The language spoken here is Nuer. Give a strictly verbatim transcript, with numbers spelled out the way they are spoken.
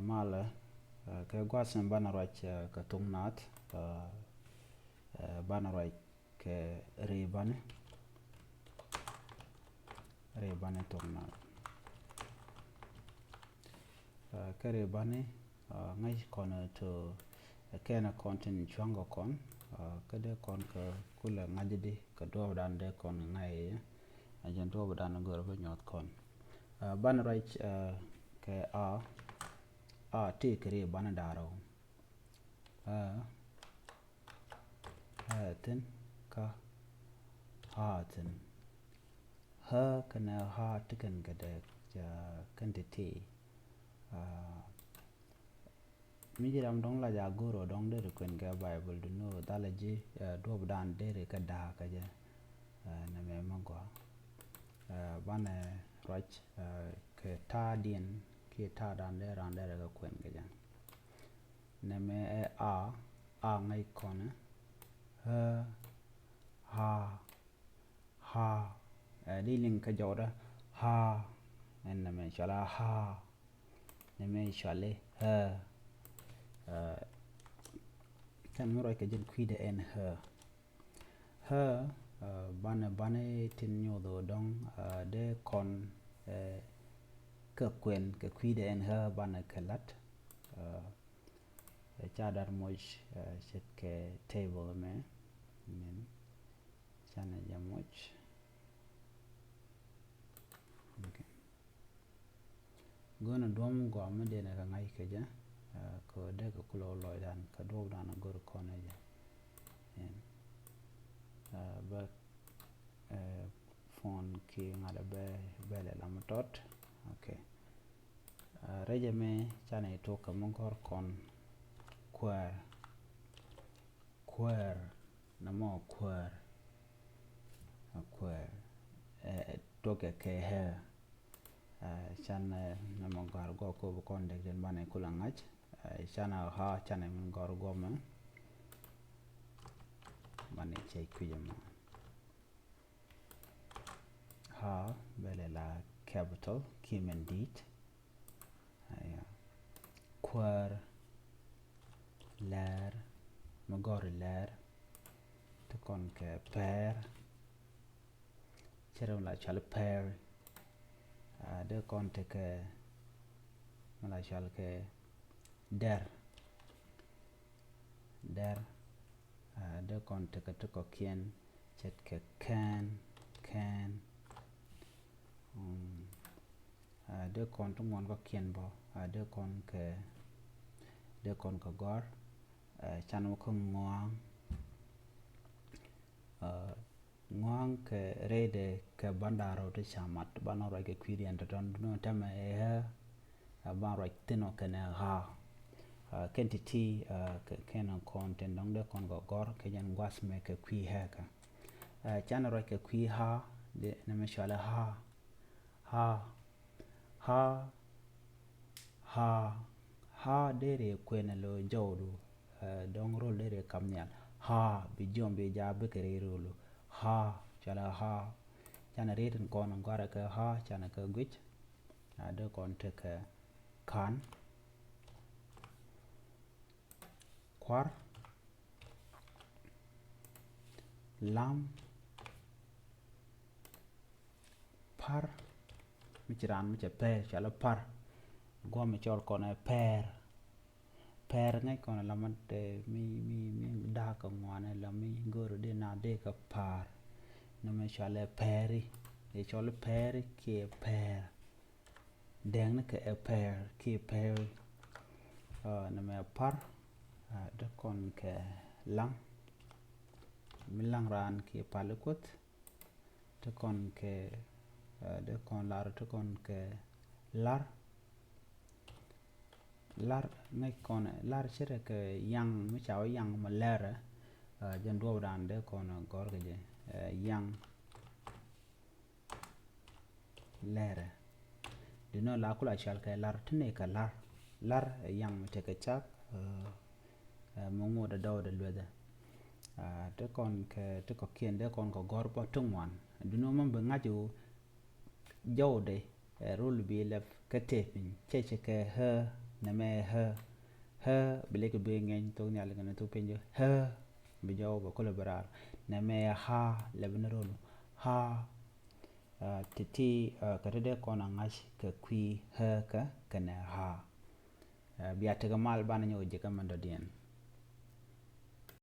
Malɛ kɛ gua̱a̱th in banɛ ruac kɛ thok naath, banɛ ruac kɛ ri bani, ri bani thok naath. Kɛ ri bani ŋäc kɔn to kɛn kɔn tin cua̱ŋ kɛ kɔn, kä dee kɔn kɛ kulɛ ŋa̱c di kɛ duɔɔp dan dee kɔn ŋa̱c i̱ a jɛn duɔɔp dan gör bä nyuɔth kɔn. Banɛ ruac kɛ a, a ti kɛ ri banɛ da̱rä. Ɛ, ɛ thin kä ha thin. Hä kɛnɛ ha ti kɛn kɛ dɛ kɛn ti ti. Mi ji̱ ram dɔ̱ŋ la ja go̱r ɔ dɔ̱ŋ deri kuɛn kɛ Baibol duni ɔ dhalɛ ji̱ duɔp dan deri kɛ da̱a̱ kɛ jɛ. Nɛmɛ mɛ gɔaa. Banɛ ruac kɛ ta̱a̱ diɛn kiɛ ta̱a̱ dan dee ran deri kɛ kuɛn kɛ jɛ. Nɛmɛ ɛ a, a ŋäc kɔnɛ. Ɛ, ha, ha. Ɛ di liŋ kä jɔwdä ha. Ɛn nɛmɛ cɔal a ha. Nɛmɛ cɔal i̱ hä. Kɛn mi ruac kɛ jɛn kui̱dɛ ɛn hä. Hä, banɛ banɛ tin nyuɔth ɔ dɔ̱ŋ dee kɔn kɛ kuɛn kɛ kui̱dɛ ɛn hä banɛ kɛ la̱t. Ca dat moc ce̱tkɛ table mɛ. Min canɛ jɛ moc. Gönɛ duɔ̱m gɔaa mi dee nɛ kɛ ŋa̱c kɛ jɛ kɛ dee kɛ kulɛ wä lɔcdan kɛ duɔ̱p dan a gör kɔn ɛ jɛ. Bä phone ki ŋa̱t bɛ bɛ lɛ lam tɔt. Ok. Rɛcɛ mi canɛ itok kɛ mi gɔ̱r kɔn kuäär. Kuäär, nɔmɔ kuäär. Kuäär tuɔkɛ kɛ hɛ. Can nɔmɔ gɔ̱r gɔ̱ kop kɔn dek den banɛ kulɛ ŋa̱c. Can a ha canɛ min gɔ̱r gɔ̱ mɛ. Banɛ cɛ kui̱c mɔ. Ha bɛ lɛ la capital ki mɛn di̱i̱t. Aya. Kuäär, lɛr, mi gɔ̱r lɛr ti kɔn kɛ pɛr. Cɛ rɛ mi la cɔal pɛr. Dee kɔn tekɛ mi la cɔal kɛ dɛr. Dɛr. Dee kɔn tekɛ ti kɔ̱kiɛn ce̱tkɛ kɛn, kɛn. Dee kɔn ti ŋuɔn kɔ̱kiɛn bä dee kɔn kɛ, dee kɔn kɛ gɔ̱r. Can wä kä ŋua̱a̱ŋ. Ŋua̱a̱ŋ kɛ rɛydɛ kɛ bandarɔ ti ca mat banɔ ruac kɛ kui̱diɛn tɔ̱tɔ̱n dunɔ tɛmɛ ɛ hɛ. Ban ruac thin ɔ kɛnɛ ɣa̱a̱. Kɛn ti ti kɛn kɔn tin dɔ̱ŋ dee kɔn kɛ gɔ̱r kɛ jɛn gua̱th mɛ kɛ kui̱ hɛ kɛ. Canɛ ruac kɛ kui̱ ɣa̱a̱ dee nɛmɛ cɔalɛ ɣa̱a̱. Ɣa̱a̱. Ɣa̱a̱. Ɣa̱a̱. Ɣa̱a̱ deri kuɛn ɛ lo jɔwdu. Dɔ̱ŋ rol deri kam nhial. Ɣa̱a̱ bi jiɔm bi jaak bikɛ ri rolu. Ɣa̱a̱ cɔalɛ ɣa̱a̱. Canɛ ri tin kɔn gɔ̱rɛ kɛ ɣa̱a̱ canɛ kɛ guic. A dee kɔn tekɛ ka̱n. Kua̱r. Lam. Pa̱r. Mi ci raan mi cɛ pɛr cɔalɛ pa̱r. Guɔ̱m mi cɔl kɔn ɛ pɛr. Pɛr ŋäc kɔn ɛ lamä dee mi mi mi da̱a̱k kɛ ŋuan ɛ la mi go̱o̱r dee na dee kɛ pa̱r. Nɔmɛ cɔalɛ pɛri. Ɛ cɔl pɛri kiɛ pɛr. Dɛŋni kɛ ɛ pɛr kiɛ pɛri. Nɔmɛ pa̱r. Dee kɔn kɛ laŋ. Mi laŋ raan kiɛ pali kuoth. Ti kɔn kɛ, dee kɔn lar ti kɔn kɛ lar. Lar ŋäc kɔn lar ce̱tɛ kɛ yaŋ mi ca wä yaŋ mi lɛrɛ. Jɛn duɔp dan dee kɔn gɔr kɛ jɛ yaŋ. Lɛrɛ. Di nɔ la kula cal kɛ lar ti ni kɛ lar. Lar ɛ yaŋ mi tekɛ cak. Ɛ mi ŋot ɛ dɔwdɛ luethɛ. Ti kɔn kɛ ti kɔ̱kiɛn dee kɔn kɛ gɔ̱r bä ti ŋuan. Dunɔ mɛ bi ŋa̱c wu jɔwdɛ ɛ rul bi lɛp kä tëë piny cɛ cɛ kɛ ɣä. Nɛmɛ ɣä, ɣä bi lek bi ŋeny thok nhial kɛnɛ thok piny jɛ ɣä, bi jɔw bɛ kulɛ bi raar. Nɛmɛ ɣa lɛ bi ni rol ɣa. Ɛ, ti ti, ɛ, kɛ ti dee kɔn a ŋa̱c kɛ kui̱ ɣä kɛ kɛnɛ ɣa. Ɛ, bia tekɛ mal banɛ nyɔk ji̱ kɛ mɛn dɔ̱diɛn.